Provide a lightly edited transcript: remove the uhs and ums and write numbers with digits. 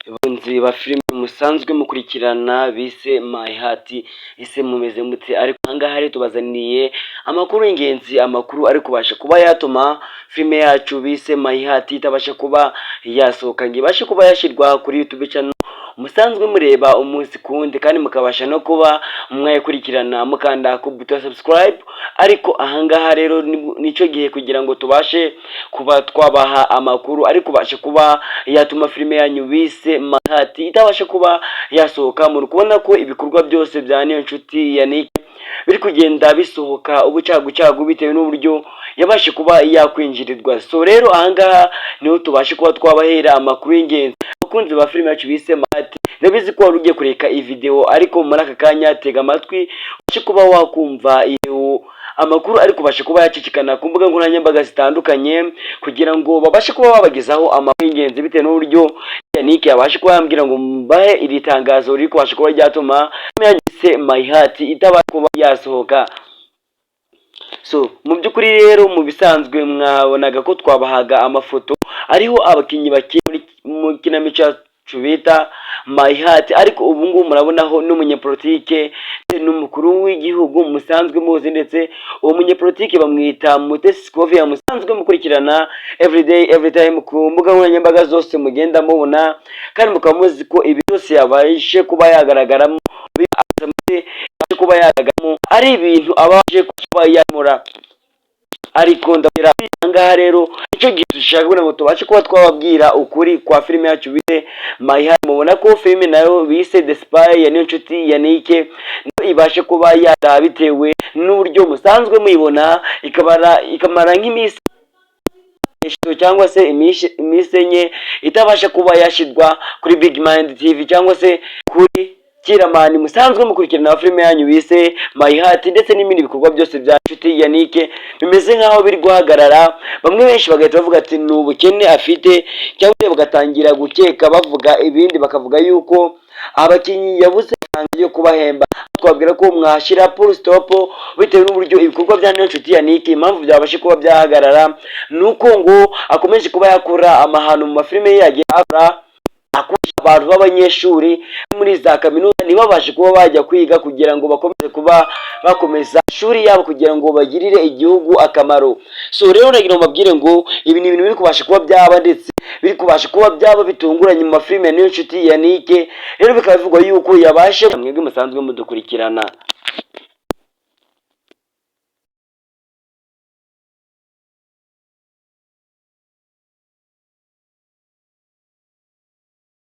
Abakunzi ba filime musanzwe mukurikirana bise My Heart, ese mumeze mute? Ariko ahangaha rero tubazaniye amakuru y'ingenzi, amakuru ari kubasha kuba yatuma filime yacu bise My Heart itabasha kuba yasohoka ngo ibashe kuba yashyirwa kuri YouTube channel musanzwe mureba umunsi ku wundi, kandi mukabasha no kuba mwayikurikirana mukanda ku buto ya subscribe. Ariko ahangaha rero nicyo gihe kugira ngo tubashe kuba twabaha amakuru ari kubasha kuba yatuma filime yanyu bise My Heart itabasha kuba yasohoka. Muri kubona ko ibikorwa byose bya Niyonshuti Yannick biri kugenda bisohoka ubucagucagu bitewe n'uburyo yabashe kuba yakwinjirirwa. So rero ahangaha niho tubashe kuba twabahera amakuru y'ingenzi. Abakunzi ba filime yacu bise My Heart, ndabizi ko wari ugiye kureka iyi video, ariko muri aka kanya tega amatwi ubashe kuba wakumva iyo amakuru ari kubasha kuba yacicikana ku mbuga nkoranyambaga zitandukanye, kugira ngo babashe kuba babagezaho amakuru y'ingenzi bitewe n'uburyo Yannick yabashe kuba yambwira ngo mbahe iri tangazo riri kubasha kuba ryatuma yanditse My Heart itabasha kuba yasohoka. So mu by'ukuri rero, mu bisanzwe mwabonaga ko twabahaga amafoto ariho abakinnyi bakina mu kinamico yacu bita My Heart, ariko ubu ngubu murabonaho n'umunyepolitike n'umukuru w'igihugu musanzwe muzi, ndetse uwo munyepolitike bamwita Mutesi Scovia, musanzwe mukurikirana everyday, every time ku mbuga nkoranyambaga zose mugenda mubona, kandi mukaba muzi ko ibi byose yabashe kuba yagaragaramo kuba yagaragaramo ari ibintu abashe kuba yamura. Ariko ndabwira ahangaha rero nicyo gihe dushaka kugira ngo tubashe kuba twababwira ukuri kwa filime yacu bise My Heart. Mubona ko filime nayo bise The Spy ya Niyonshuti Yannick nayo ibashe kuba yada bitewe n'uburyo musanzwe muyibona, ikabara ikamara nk'iminsi 3 cyangwa se iminsi 4 itabasha kuba yashyirwa kuri Big Mind TV cyangwa se kuri Kiramani musanzwe mukurikirana filime yanyu bise My Heart, ndetse n'ibindi bikorwa byose bya Nshuti Yannick bimeze nk'aho biri guhagarara. Bamwe benshi bagahita bavuga ati ni ubukene afite, cyangwa se bagatangira gukeka bavuga ibindi, bakavuga yuko abakinnyi yabuze amafaranga yo kubahemba. Twabwira ko mwashyira full stop bitewe n'uburyo ibikorwa bya Niyonshuti Yannick, impamvu byabashe kuba byahagarara ni uko ngo akomeje kuba yakora amahano mu mafilime ye yagiye akora, akoresha abantu b'abanyeshuri muri za kaminuza ntibabashe kuba bajya kwiga kugira ngo bakomeze kuba bakomeza amashuri yabo kugira ngo bagirire igihugu akamaro. So rero nagira ngo mbabwire ngo ibi ni ibintu biri kubasha kuba byaba, ndetse biri kubasha kuba byaba bitunguranye mu mafilime ya Niyonshuti Yannick. Rero bikaba bivugwa yuko yabashe mwebwe musanzwe mudukurikirana.